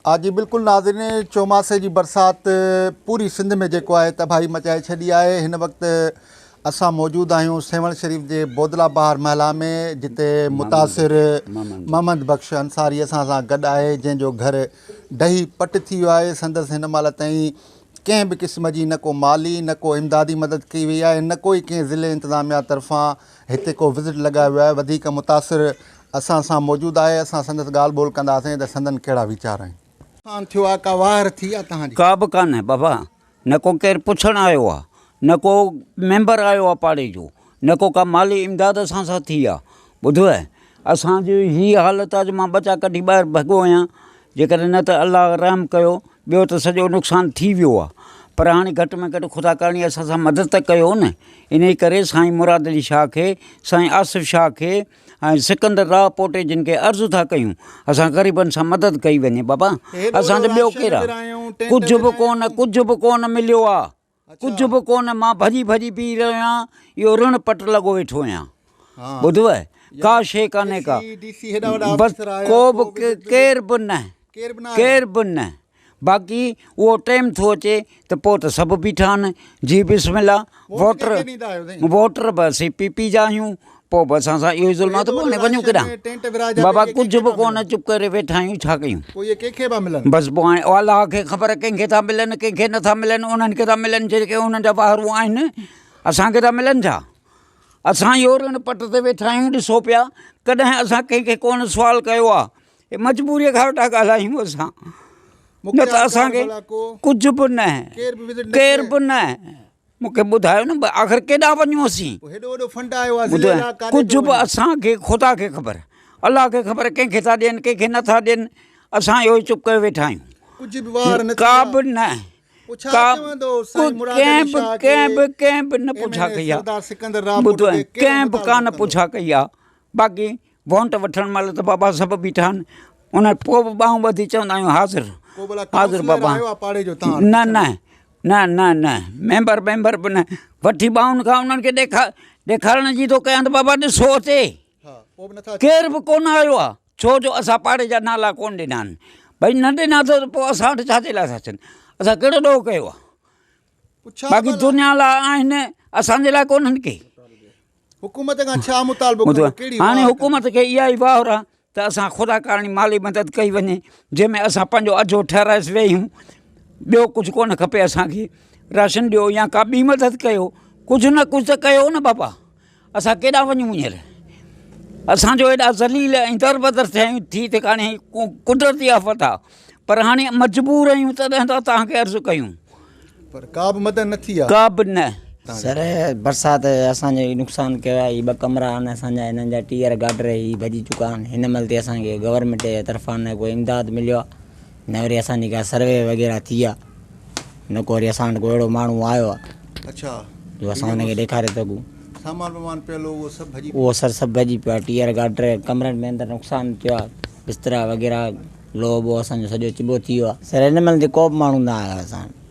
ها جي بلڪل ناظرين چوماسي جي برسات پوري سنڌ ۾ جيڪو آهي تباهي مچائي ڇڏي آهي هن وقت اسان موجود آهيون سيوهڻ شريف جي بودلا بهار محلا ۾ جتي متاثر محمد بخش انصاري اسان سان گڏ آهي جنهن جو گهر ڊهي پٽ ٿي ويو آهي سندس هن مهل تائين ڪنهن به قسم جي نه ڪو مالي نه ڪو امدادي مدد ڪئي وئي آهي نه ڪو ئي ڪنهن ضلعي انتظاميا طرفان هتي ڪو وزٽ لڳايو ويو آهي وڌيڪ متاثر اسان سان موجود آهي اسان سندس ڳالهه ٻولهه ڪنداسين ته سندن ڪهڙا ويچار آهن. نقصان ٿيو آهي ڪا واهر ٿي آهي توهان جي؟ ڪا به ڪانه بابا نه ڪو ڪير پڇڻ آيو آهي نه ڪو ميمبر آيو آهي پاڙي جو نه ڪو ڪا مالي امداد اسان سان ٿي آهي ٻڌو اسان جي هي حالت آهي جو مان ٻچا ڪڍي ٻاهر ڀڳو آهيان جيڪڏهن نه ته الله رحم ڪيو ٻيو ته سڄو نقصان ٿي ويو آهي پر هاڻي گهٽ ۾ گهٽ خدا ڪرڻي اسان سان مدد ته ڪيو نه انهي ڪري سائين مراد علي شاهه کي سائين آصف شاهه کي ۽ سڪندر راء پوٽي جن کي عرض ٿا ڪيون اسان غريبن سان مدد ڪئي وڃي بابا اسان جو ٻيو ڪير آ ڪجهه به ڪونه ڪجهه به ڪونه مليو آ ڪجهه به ڪونه مان ڀڄي ڀڄي پي رهيو آهيان اهو رڻ پٽ لڳو ويٺو آهيان ٻڌو ڪا شي ڪانهي ڪا بس ڪو به ڪير به نه ڪير به نه باقي اهو ٽيم ٿو اچي ته پوء ته سڀ بيٺا آهن جي بسم الله ووٽر ووٽر به اسين پي پي جا آهيون پوء به اسان سان اهو ئي ظلم آهي ته پوء هاڻي وڃون ڪيڏانهن بابا ڪجهه به ڪونه چپ ڪري ويٺا آهيون ڇا ڪيون بس پوء هاڻي الله کي خبر ڪنهن کي ٿا ملن ڪنهن کي نٿا ملن انهن کي ٿا ملن جيڪي انهن جا واهرو آهن اسان کي ٿا ملن ڇا اسان اهو رڻ پٽ تي ويٺا آهيون ڏسو پيا ڪڏهن اسان ڪنهن کي ڪونه سوال ڪيو آهي هي مجبوريء کان ويٺا ڳالهايون اسان نه ته اسان کي ڪجهه به نه ڪير به نه مون کي ٻڌايو نه آخر ڪيڏانهن وڃون اسين ڪجهه به اسان کي خدا کي خبر الله کي خبر ڪنهن کي ٿا ڏين ڪنهن کي نٿا ڏين اسان اهو ئي چپ ڪيو ويٺا آهيون ڪا به نه ڪنهن به ڪنهن به ڪنهن به نه پڇا ڪئي آهي ٻڌو ڪنهن به ڪانه پڇا ڪئي آهي باقي وونٽ وٺڻ مهل ته بابا سڀ بيٺا آهن ان پوء به ٻانهون ٻڌي چوندا آهيون حاضر حاضر بابا نه نه نه نه نه ميمبر ميمبر به نه وٺي ٻانهن کان انهن کي ڏيکار ڏيکارڻ جي ٿو ڪيان ته بابا ڏسو اچي ڪير به ڪونه آيو آهي ڇو جو اسان پاڙي جا نالا ڪونه ڏنا آهن ڀئي نه ڏنا اٿو ته پوء اسان وٽ ڇا جي لاء ٿا اچن اسان ڪهڙو ڏوهه ڪيو آهي باقي دنيا لاء آهن اسان جي لاء ڪونهن ڪي حڪومت کان ڇا مطالبو ڪندو ڪهڙي هاڻي حڪومت کي اها ئي واهر آ ته اسان خدا ڪارڻي مالي مدد ڪئي وڃي جنهن ۾ اسان پنهنجو اجهو ٺهرائي ويهون ٻيو ڪجهه ڪونه کپي اسان کي راشن ڏيو يا ڪا ٻي مدد ڪيو ڪجهه نه ڪجهه ته ڪيو نه بابا اسان ڪيڏانهن وڃون هينئر اسان جو ايڏا ذليل ۽ دربدر ٿيا آهيون ٿي ته ڪانهي قدرتي آفت آ پر هاڻي مجبور آهيون تڏهن ٿا توهان کي عرض ڪيون. پر ڪا به مدد نه ٿي آ. ڪا به نه. سر برسات اسان جو نقصان ڪيو آهي هي ٻه ڪمرا آهن اسان جا هنن جا ٽيئر گاڊر هي ڀڄي چڪا آهن هن مهل تي اسان کي گورنمينٽ جي طرفان نه ڪو امداد مليو آهي نه وري اسان جي ڪا سروي وغيره ٿي آهي نه ڪو وري اسان وٽ ڪو اهڙو ماڻهو آيو آهي اڇا جو اسان ان کي ڏيکاري سگهون سامان وامان پيل هو اهو سڀ ڀڄي اهو سر سڀ ڀڄي پيو آهي ٽيئر گاڊر ڪمرن ۾ اندر نقصان ٿيو آهي بسترا وغيره لوهه ٻوهه اسان جو سڄو چٻو ٿي ويو آهي. سر هن مهل تي ڪو به ماڻهو نه آيو آهي اسان وٽ.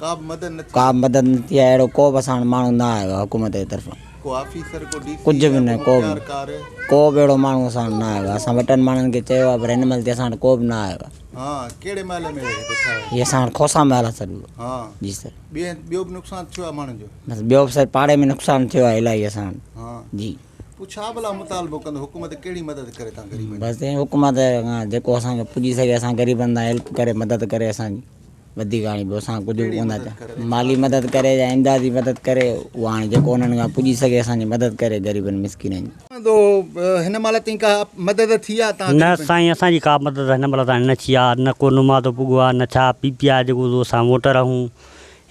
ڪا به مدد نه ٿي ڪا به مدد نه ٿي آهي اهڙو ڪو به اسان وٽ ماڻهو نه آيو آهي حڪومت جي طرفان. ڪو آفيسر ڪو ڊي سي ڪجهه به يا نه ڪو ڪو به مختيار ڪار. ڪو به اهڙو ماڻهو اسان وٽ نه آيو آهي اسان وٽن ماڻهن کي چيو آهي پر هن مهل تي اسان وٽ ڪو به نه آيو آهي. ها ڪهڙي محلي ۾ ويٺا آهيو. هي اسان وٽ کوسا محل آهي سر. ها جي سر. ٻيو به نقصان ٿيو آهي ماڻهن جو. بس ٻيو به سر پاڙي ۾ نقصان ٿيو آهي الاهي اسان وٽ. ها. جي. پوء ڇا ڀلا مطالبو ڪندو حڪومت ڪهڙي مدد ڪري تان غريبن جي. بس سائين حڪومت کان جيڪو اسان کي پڄي سگهي اسان غريبن تان هيلپ ڪري مدد ڪري اسان جي وڌيڪ هاڻي ٻيو اسان ڪجهه به ڪونه ٿا چاهيون مالي مدد ڪري يا امدادي مدد ڪري اهو هاڻي جيڪو انهن کان پڄي سگهي اسان جي مدد ڪري غريبن مسڪينن جي. هن مهل تائين ڪا مدد ٿي آ تان نه سائين اسان جي ڪا مدد هن مهل تائين نه ٿي آ نه ڪو نمادو پڳو آ نه ڇا پي پي آ جيڪو اسان ووٽر آهون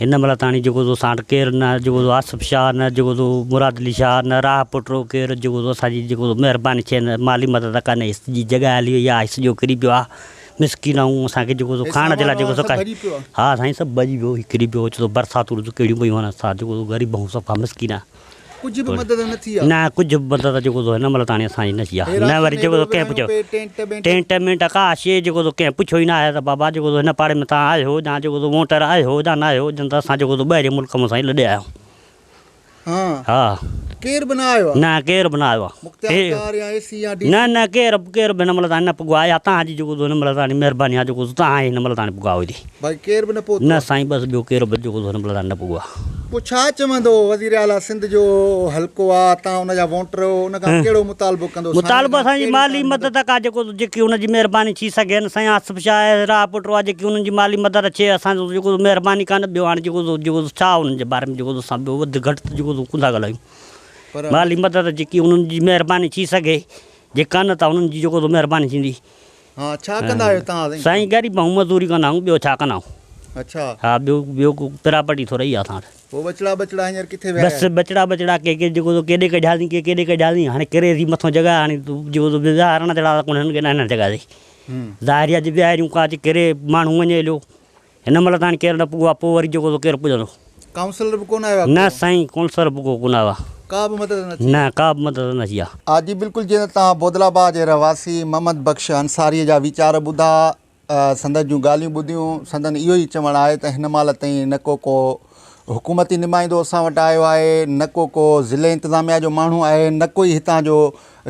هن مهل تاڻي جيڪو سو اسان وٽ ڪير نه جيڪو سو آصف شاهه نه جيڪو سو مراد علي شاهه نه راهه پٽرو ڪير جيڪو سو اسان جي جيڪو سو مهرباني ٿئي نه مالي مدد ڪانهي هي سڄي جڳهه هلي وئي آهي سڄو ڪري پيو آهي مسڪين آهيون اسان کي جيڪو سو کائڻ جي لاء جيڪو سو ڪائي ها سائين سڀ ڀڄي ويو هي ڪري پيو اوچتو برساتون ڪهڙيون پيون آهن اسان جيڪو سو غريب آهيون صفا مسڪين آهيون. ڪجهه به مدد نه ٿي آ. نه ڪجهه به مدد جيڪو سو هن مهل تاڻي اسان جي نه ٿي آ. نه وري جيڪو سو ڪنهن پڇيو. ٽينٽ مينٽ ڪا شيء جيڪو سو ڪنهن پڇيو ئي نه آهي ته بابا جيڪو سو هن پاڙي ۾ توهان آهيو يا جيڪو سو ووٽر آهيو يا نه آهيو ڄڻ ته اسان جيڪو سو ٻاهرين ملڪ مان سائين لڏي آيا آهيون. ها. ڪير به نه آيو آ؟ نه ڪير به نه آيو آ. مختيارڪار يا اي سي يا ڊي سي؟ نه نه ڪير ڪير به هن مهل تائين نه پڳو آ. اها توهان جي جيڪو هن مهل تائين مهرباني آ جيڪو توهان هن مهل تائين پڳا آهيو هتي. ڀائي ڪير به نه پهتو نه سائين بس ٻيو ڪير به جيڪو هن مهل تائين نه پڳو آ. پوء ڇا چوندو وزير اعليٰ سنڌ جو حلقو آ تان ان جا ووٽر هو ان کان ڪهڙو مطالبو ڪندو مطالبو اسان جي مالي مدد ڪا جيڪو جيڪي ان جي مهرباني ٿي سگهي نه سائين آصف شاهه آهي راهه پٽ آ جيڪي انهن جي مالي مدد ٿئي اسان جو جيڪو مهرباني ڪانه ٻيو هاڻي جيڪو جيڪو ڇا انهن جي باري ۾ جيڪو اسان ٻيو وڌ گهٽ ته جيڪو ڪونه ٿا ڳالهايون مالي مدد جيڪي انهن جي مهرباني ٿي سگهي جي ڪن ته انهن جي جيڪو مهرباني ٿيندي ها ڇا ڪندا آهيو توهان سائين؟ سائين غريب آهيون مزوري ڪندا آهيون ٻيو ڇا ڪندا آهيون. اڇا. ها ٻيو ٻيو ڪو پراپرٽي ٿوري ئي آ اسان وٽ. پوء ٻچڙا ٻچڙا هينئر ڪٿي ويا بس ٻچڙا ٻچڙا ڪي ڪي جيڪو سو ڪيڏي ڪڍياسين ڪي ڪيڏي ڪڍياسين هاڻي ڪري ٿي مٿون جڳهه هاڻي جيڪو سو ويهارڻ جهڙا ته ڪونهن ڪي نه هن جڳهه تي ظاهر آ جي ويهاريون ڪا جي ڪري ماڻهو وڃي هليو هن مهل تائين ڪير نه پڳو آ پوء وري جيڪو سو ڪير پڄندو. ڪائونسلر به ڪونه آيو آ ڪو؟ نه سائين ڪونسلر به ڪو ڪونه آيو آ. ڪا به مدد نه ٿي؟ نه ڪا به مدد نه ٿي آ. آ جي بلڪل جيئن ته توهان بودلاباغ جي رهواسي محمد بخش انصاريء جا ويچار ٻڌا سندن جون ڳالهيون ٻڌيون سندن اهو ئي چوڻ آهي ته هن مهل تائين نه ڪو ڪو حڪومتي نمائندو اسان وٽ آيو آهي نه ڪو ڪو ضلعي انتظاميا جو ماڻهو آهي نه ڪوئي هتان جو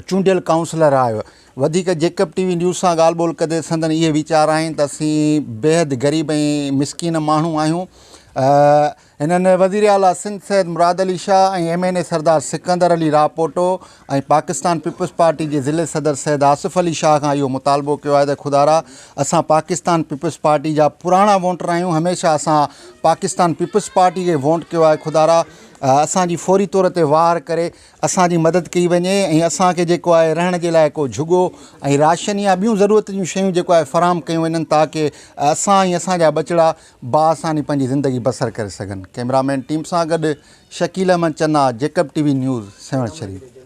چونڊيل ڪائونسلر آيو وڌيڪ جيڪب ٽي وي نيوز سان ڳالهه ٻولهه ڪندي سندن اهي ويچار آهن ته اسين بيحد غريب ۽ مسڪين ماڻهو آهيون هنن وزير اعليٰ Sindh Syed Murad Ali Shah ۽ M N A Sardar Sikandar Ali Rahpoto ۽ Pakistan Peoples Party جي ضلعي صدر سيد آصف علي شاهه کان اهو مطالبو ڪيو آهي ته خدارا اسان پاڪستان پيپلز پارٽي جا پراڻا ووٽر آهيون هميشه اسان پاڪستان پيپلز پارٽي کي ووٽ ڪيو آهي خدارا اسان جي فوري طور تي واهر ڪري اسان جي مدد ڪئي وڃي ۽ اسان کي جيڪو آهي رهڻ جي لاء ڪو جهڳو ۽ راشن يا ٻيون ضرورت جون شيون جيڪو آهي فراهم ڪيون وڃن تاڪه اسان ۽ اسان جا ٻچڙا باآساني پنهنجي زندگي بسر ڪري سگهن ڪئميرا مين ٽيم سان گڏ Shakeel Ahmed Channa Jacob T V news Sehwan Sharif.